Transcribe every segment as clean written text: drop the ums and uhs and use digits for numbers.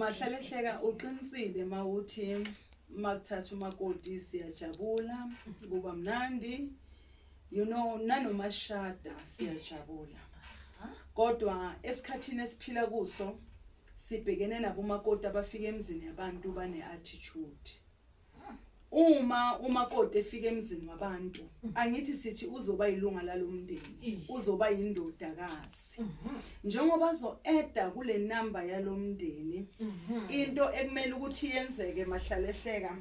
Mahlalehleka, uqinisile mawuthi makuthatha umakoti siyajabula, kuba mnandi, nanoma shada siyajabula, kodwa esikhathini esiphila kuso sibhekene nabomakoti abafika emzini yabantu bane attitude. Uma umakoti efika emzini wabantu, angithi sithi uzoba yilunga lalomndeni, uzoba yindodakazi, njengoba azo-adda kule namba yalomndeni, into ekumele ukuthi yenzeke, mahlalehleka,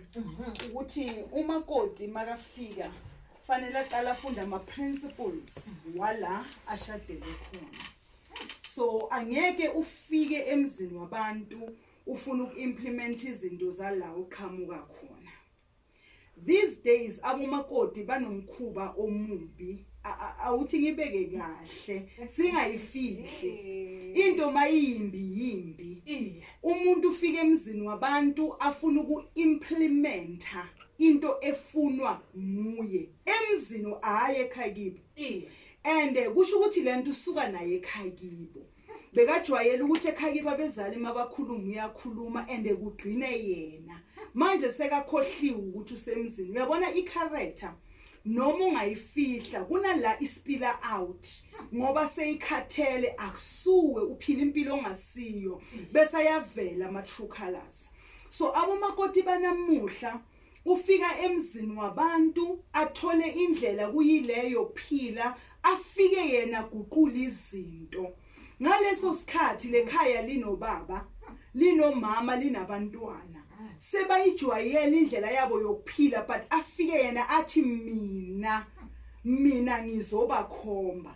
ukuthi umakoti makafika fanele aqala afunda ama-principles wala ashadele khona. So angeke ufike emzini wabantu ufuna uku-implement izinto zala uqhamuka khona. These days abomakoti banomkhuba omubi. Awuthi ngibeke kahle, singayifihli into, mayimbi yimbi. Umuntu ufika emzini wabantu afuna uku-implementa into efunwa nguye emzini, hhayi ekhaya kibo. And kusho ukuthi lento usuka naye ekhaya kibo, bekajwayele ukuthi ekhaya kibo abezali mabakhuluma uyakhuluma and kugcine yena manje sekakhohliwe ukuthi usemzini. Uyabona, i-character noma ungayifihla kunala i-spilla out ngoba seyikhathele, akusuwe uphila impilo ongasiyo, bese ayavela ama true colors. So abomakoti banamuhla ufika emzini wabantu athole indlela kuyileyo phila, afike yena guqula izinto. Ngaleso sikhathi lekhaya linobaba, linomama, linabantwana, sebayijwayele indlela yabo yokuphila, but afike yena athi, Mina ngizobakhomba,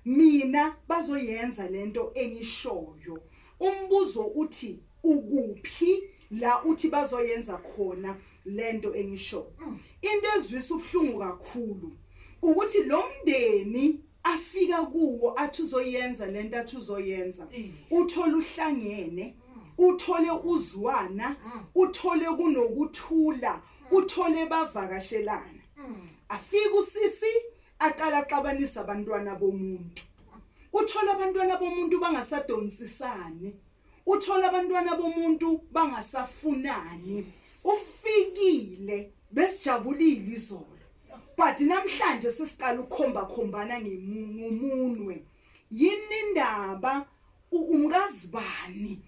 mina bazoyenza lento engishoyo." Umbuzo uthi, ukuphi la uthi bazoyenza khona lento engishoyo? Into ezwisa ubuhlungu kakhulu ukuthi lo mndeni afika kuwo athi uzoyenza lento athi uzoyenza, uthola uhlangene, uthole uzwana, uthole kunokuthula, uthole bavakashelana. Afika usisi aqala axabanisa abantwana bomuntu, uthola abantwana bomuntu bangasadonsisani, uthola abantwana bomuntu bangasafunani. Ufikile besijabulile izolo, but namhlanje sesiqala ukukhomba khombana ngomunwe. Yini indaba? Umkazibani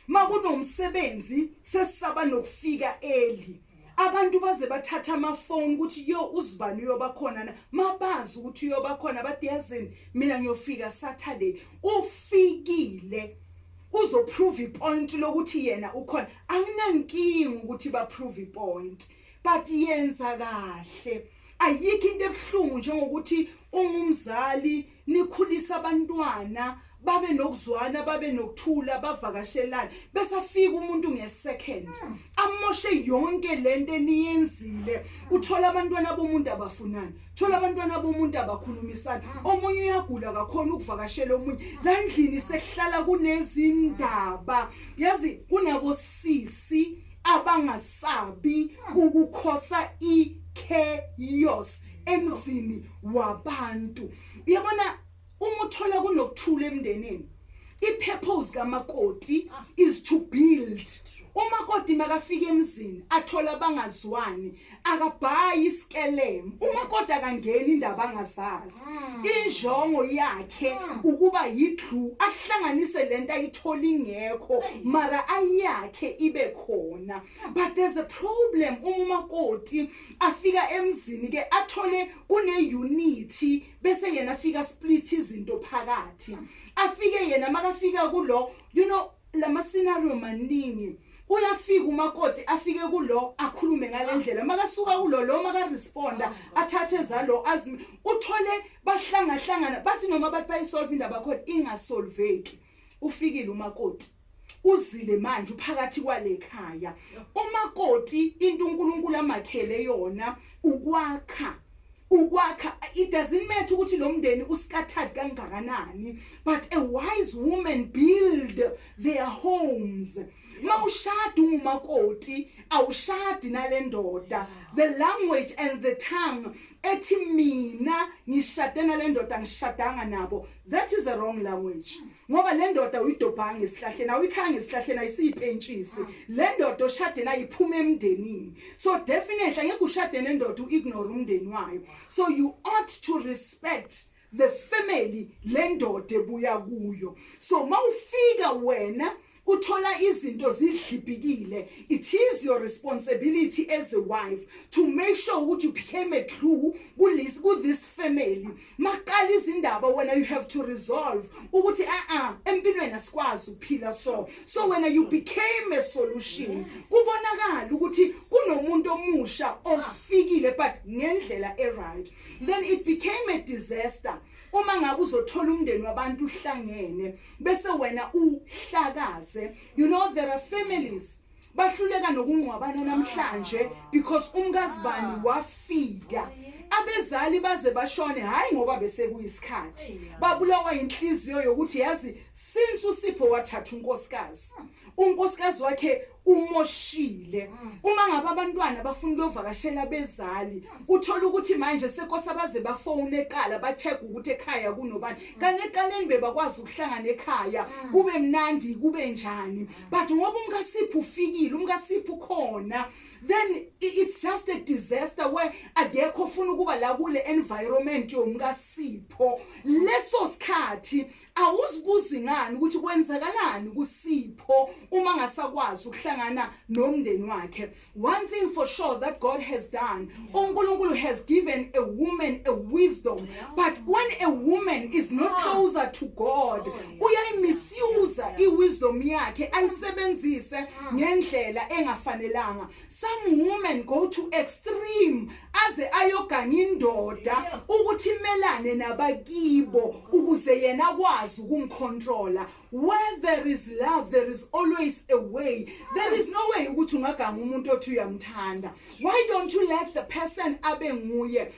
makunomsebenzi sesisaba nokufika early, abantu baze bathatha amafoni ukuthi yo, uzibani uyoba khona na? Mabazi ukuthi uyoba khona, bathi, "Yazini, mina ngiyofika Saturday." Ufikile uzoprove ipoint lokuthi yena ukhona. Anginankinga ukuthi ba prove ipoint, but yenza kahle. Ayikho into ebuhlungu njengokuthi ungumzali nikhulisa abantwana babe nokuzwana, babe nokuthula, bavakashelana, bese afika umuntu ngesecond amoshe yonke lento eniyenzile. Uthola abantwana bomuntu abafunani, thola abantwana bomuntu abakhulumisana, omunye uyagula kakhona ukuvakashela omunye. La ndlini sekuhlala kunezindaba, yazi, kunabo sisi abangasabi ukukhosa i-chaos emzini wabantu. Uyabona, uma uthola kunokuthula emndenini, i-purpose kamakoti is to build. Umakoti makafika emzini athola bangazwani, akabhayi iskelem. Umakoti akangena indaba angazazi. Injongo yakhe ukuba yiglue, ahlanganise lento ayithola ingekho, mara ayakhe ibe khona. But there's a problem uma umakoti afika emzini ke athole kune unity, bese yena afika split izinto phakathi, afike yena makafika kulo, lama scenario maningi. Uyafika umakoti afike kulo akhulume ngalendlela, makasuka kulo lo maka responda athathe zalo azimi, uthole bahlanga hlangana, bathi noma bathi bayisolve indaba khona ingasolveki. Ufikile umakoti, uzile manje uphakathi kwale khaya. Umakoti, into uNkulunkulu amakhele yona ukwakha, ukwakha. It doesn't matter ukuthi lo mndeni uscattered kangakanani, but a wise woman build their homes. Mawushada ungumakoti, awushadi nalendoda. The language and the tongue Ethi mina ngishade nale ndoda, ngishadanga nabo, that is a wrong language, ngoba le ndoda uyidobhanga esihlahleni, awuyikhanga esihlahleni, ayisiyipentshisi. Le ndoda oshade nayo iphuma emndenini, so definitely angeke ushade nendoda u-ignore umndeni wayo. So you ought to respect the family le ndoda ebuya kuyo. So mawufika wena uthola izinto zidlibhikile, it is your responsibility as a wife to make sure ukuthi you became a glue kulis ku this family. Maqala izindaba, wena you have to resolve ukuthi a a empilweni asikwazi ukuphila so wena you became a solution. Kubonakala ukuthi kunomuntu omusha ofikile, but ngendlela e right. Then it became a disaster uma ngabe uzothola umndeni wabantu uhlangene bese wena uhlakaze. There are families bahluleka nokungcwabana namhlanje because umkazibani wafika. Abezali baze bashone, hayi ngoba bese kuyisikhathi, babulawa inhliziyo yokuthi yazi, since uSipho wathatha unkosikazi, unkosikazi wakhe umoshile. Uma ngabe abantwana bafuna ukuyovakashela abezali, uthola ukuthi manje sekosa baze bafone eqala, ba-check ukuthi ekhaya kunobani. Kanti eqaleni bebakwazi ukuhlangana ekhaya, kube mnandi, kube njani, but ngoba umkaSipho ufikile, umkaSipho ukhona, then it's just a disaster where akekho ofuna ukuba la kule environment yomkaSipho. Leso sikhathi awuzibuzi ngani ukuthi kwenzakalani kuSipho uma ngasakwazi ukuhlangana nomndeni wakhe? One thing for sure that God has done, uNkulunkulu has given a woman a wisdom, but when a woman is not closer to God, uyayimisuse iwisdom yakhe, ayisebenzise ngendlela engafanelanga. Some women go to extreme aze ayoganga indoda ukuthi imelane nabakibo ukuze yena akwazi ukumcontrola. Where there is love, there is always a way. There is no way ukuthi ungaganga umuntu othi uyamthanda. Why don't you let the person abe nguye?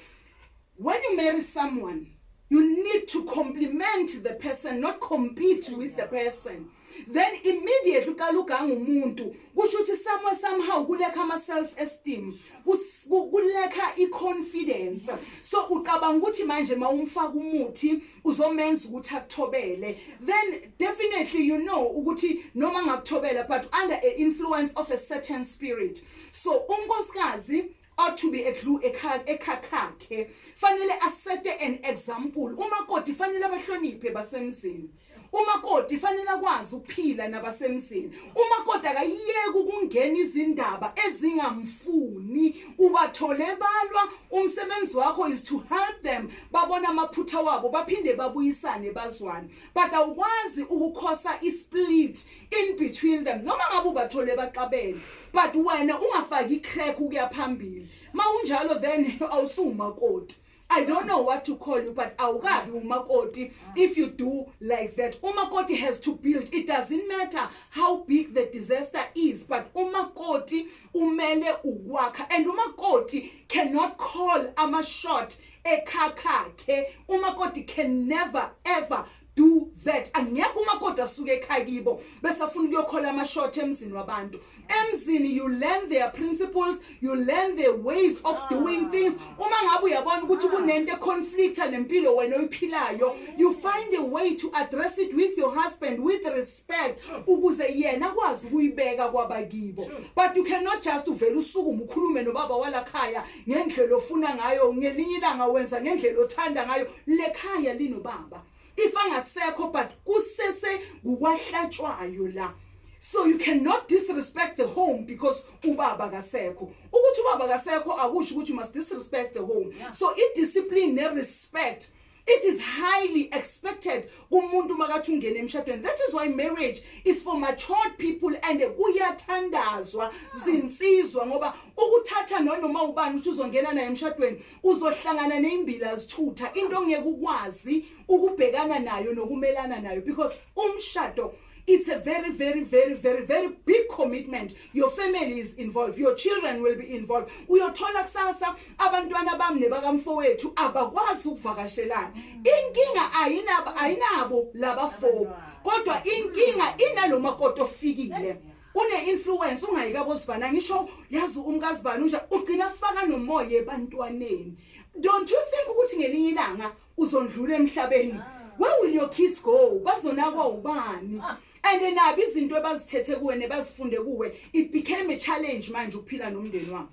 When you marry someone, you need to complement the person, not compete with the person. Then immediately uqala uganga umuntu, kusho ukuthi somewhere, somehow kulacka ama self esteem, kulacka i-confidence. So ucabanga ukuthi manje mawumfaka umuthi uzomenza ukuthi akuthobele. Then definitely you know ukuthi noma ngakuthobela, but under a influence of a certain spirit. So unkosikazi ought to be a glue ekhakhakhe, fanele asete an example. Umakoti fanele abahloniphe basemzini. Umakoti fanele akwazi ukuphila nabasemzini. Umakoti akayiyeki ukungena izindaba ezingamfuni. Ubathole balwa, umsebenzi wakho is to help them babona amaphutha wabo, baphinde babuyisane, bazwane, but awukwazi ukukhosa isplit in between them. Noma ngabe ubathole baqabene, but wena ungafaki icrack ukuya phambili. Mawunjalo, then awusumakoti. I don't know what to call you, but awukabi umakoti if you do like that. Umakoti has to build. It doesn't matter how big the disaster is, but umakoti umele ukwakha, and umakoti cannot call ama shot ekhakhakhe. Umakoti can never ever do that. Angekho umakoti asuke ekhaya kibo bese afuna ukuyocalla ama-shot emzini wabantu. Emzini you learn their principles, you learn their ways of doing things. Uma ngabe uyabona ukuthi kunento econflicta nempilo wena oyiphilayo, you find a way to address it with your husband with respect ukuze yena akwazi ukuyibeka kwabakibo. But you cannot just uvele usukume ukhulume nobaba walakhaya ngendlela ofuna ngayo, ngelinye ilanga wenza ngendlela othanda ngayo. Lekhaya linobaba, if angasekho, but kusese kukwahlatshwayo la. So you cannot disrespect the home because ubaba kasekho. Ukuthi ubaba kasekho akusho ukuthi you must disrespect the home. So i-discipline ne-respect, it is highly expected kumuntu makathi ungena emshadweni. That is why marriage is for matured people and kuyathandazwa, zinsizwa, ngoba ukuthatha nonoma ubani ukuthi uzongena naye emshadweni, uzohlangana nezimbila zithutha, into ongeke ukwazi ukubhekana nayo nokumelana nayo, because umshado, it's a very, very, very, very, very big commitment. Your family is involved, your children will be involved. Uyothola kusasa abantwana bami nebakamfowethu abakwazi ukuvakashelana. Inkinga ayinabo laba four, kodwa inkinga inalo makoti ofikile. Une-influence ungayi kabozibana, ngisho yazi umkazibani unja, ugcina faka nomoya ebantwaneni. Don't you think ukuthi ngelinye ilanga uzondlula emhlabeni? Where will your kids go? Bazonakwa ubani? And nabo izinto ebazithethe kuwe nebazifunde kuwe, it became a challenge manje ukuphila nomndeni wakho.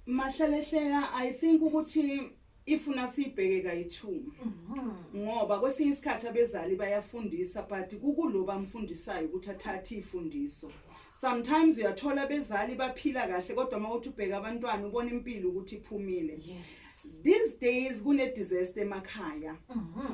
Mahlalehleka, I think ukuthi ifuna sibheke kayi-2, ngoba kwesinye isikhathi abezali bayafundisa, but kukulo bamfundisayo ukuthi athathe ifundiso. Sometimes uyathola abezali baphila kahle, kodwa uma uthi ubheka abantwana, ubona impilo ukuthi iphumile. These days kune disaster emakhaya.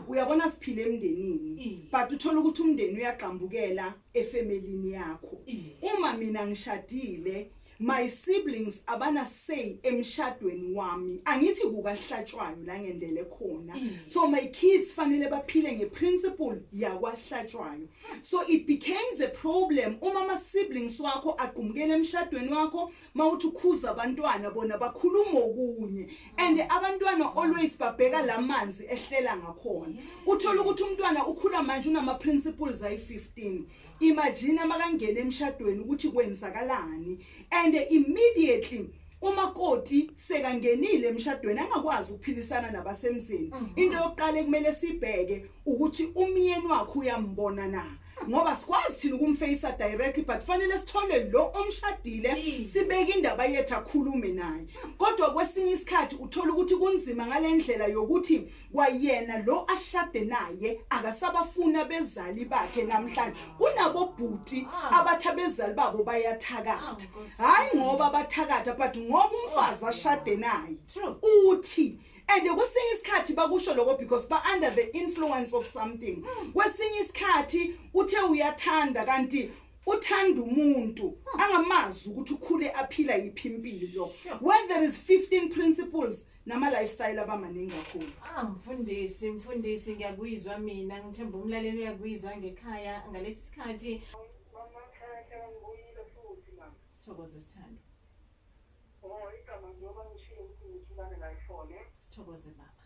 Uyabona, siphile emndenini, but uthola ukuthi umndeni uyaqambukela efamilini yakho. Uma mina ngishadile, my siblings abana say emshadweni wami. Angithi kukaHlatshwayo la ngendele khona, so my kids fanele baphile ngeprinciple yakwaHlatshwayo. So it becomes a problem uma ama siblings wakho aqumukela emshadweni wakho. Mawuthi ukhuza abantwana, bona bakhuluma okunye, and abantwana always babheka lamanzi ehlela ngakhona. Uthola ukuthi umntwana ukhula manje unama principles ayi15. Imagine makangena emshadweni ukuthi kwenzakalani. And immediately umakoti sekangenile emshadweni, angakwazi ukuphilisana nabasemzini, into yokuqala ekumele sibheke ukuthi umyeni wakhe uyambona na, ngoba sikwazi thina ukumface directly, but fanele sithole lo omshadile, sibeke indaba yethu, akhulume naye. Kodwa kwesinye isikhathi uthola ukuthi kunzima ngalendlela yokuthi kwayena lo ashade naye akasabafuna bezali bakhe. Namhlanje kunabo bhuti abathi abezali babo bayathakatha. Nkosi. Hayi ngoba bathakatha, but ngoba umfazi ashade naye uthi. And kwesinye isikhathi bakusho lokho because ba under the influence of something. Kwesinye isikhathi uthe uyathanda, kanti uthanda umuntu angamazi ukuthi ukhule aphila yiphi impilo, when there is 15 principles nama lifestyle abamaningi kakhulu. Ah, mfundisi, mfundisi, ngiyakuyizwa mina, ngithemba umlaleli uyakuyizwa ngekhaya ngalesi sikhathi. Mama Mhlahla, ngibuyile futhi, mama. Sithokoze, sithando. Oh, igama njengoba ngishilo ukuthi ngithulane la ifone. Sithokoze, baba.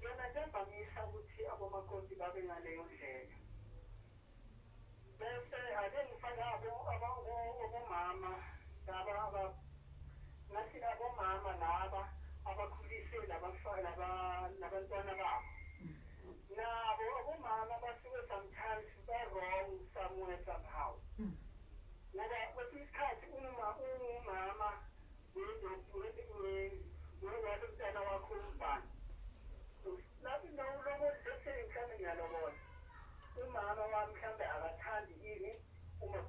Yona kuyavamisa ukuthi abomakoti babe ngaleyo ndlela. Bese ake ngifake abo abomama laba, aba ngathi abomama laba abakhulise laba labantwana babo. Nabo abomama basuke sometimes ba-wrong somewhere somehow. Ngoba kwesinye isikhathi uma ungumama walo mntana wakho umfana lapho nawulobola, let's say mhlawumbe ngiyalobola, umama wami mhlawumbe akathandi ini uma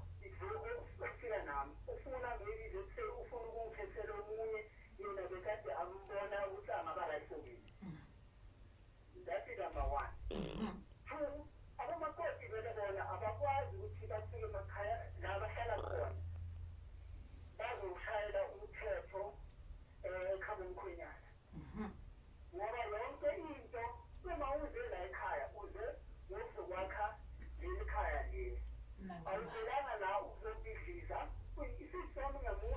efika nami, ufuna maybe, let's say, ufuna ukungikhethela omunye, yena bekade ambona ukuthi angaba right for me. That's number one. Two, abomakoti vele bona abakwazi ukuthi basuke emakhaya la bahlala khona bazoshayela umthetho ekhaya umkhwenyana, ngoba yonke into uma uze la ekhaya, uze ngokuzokwakha leli khaya leli, awuzelanga la ukuzobhidliza.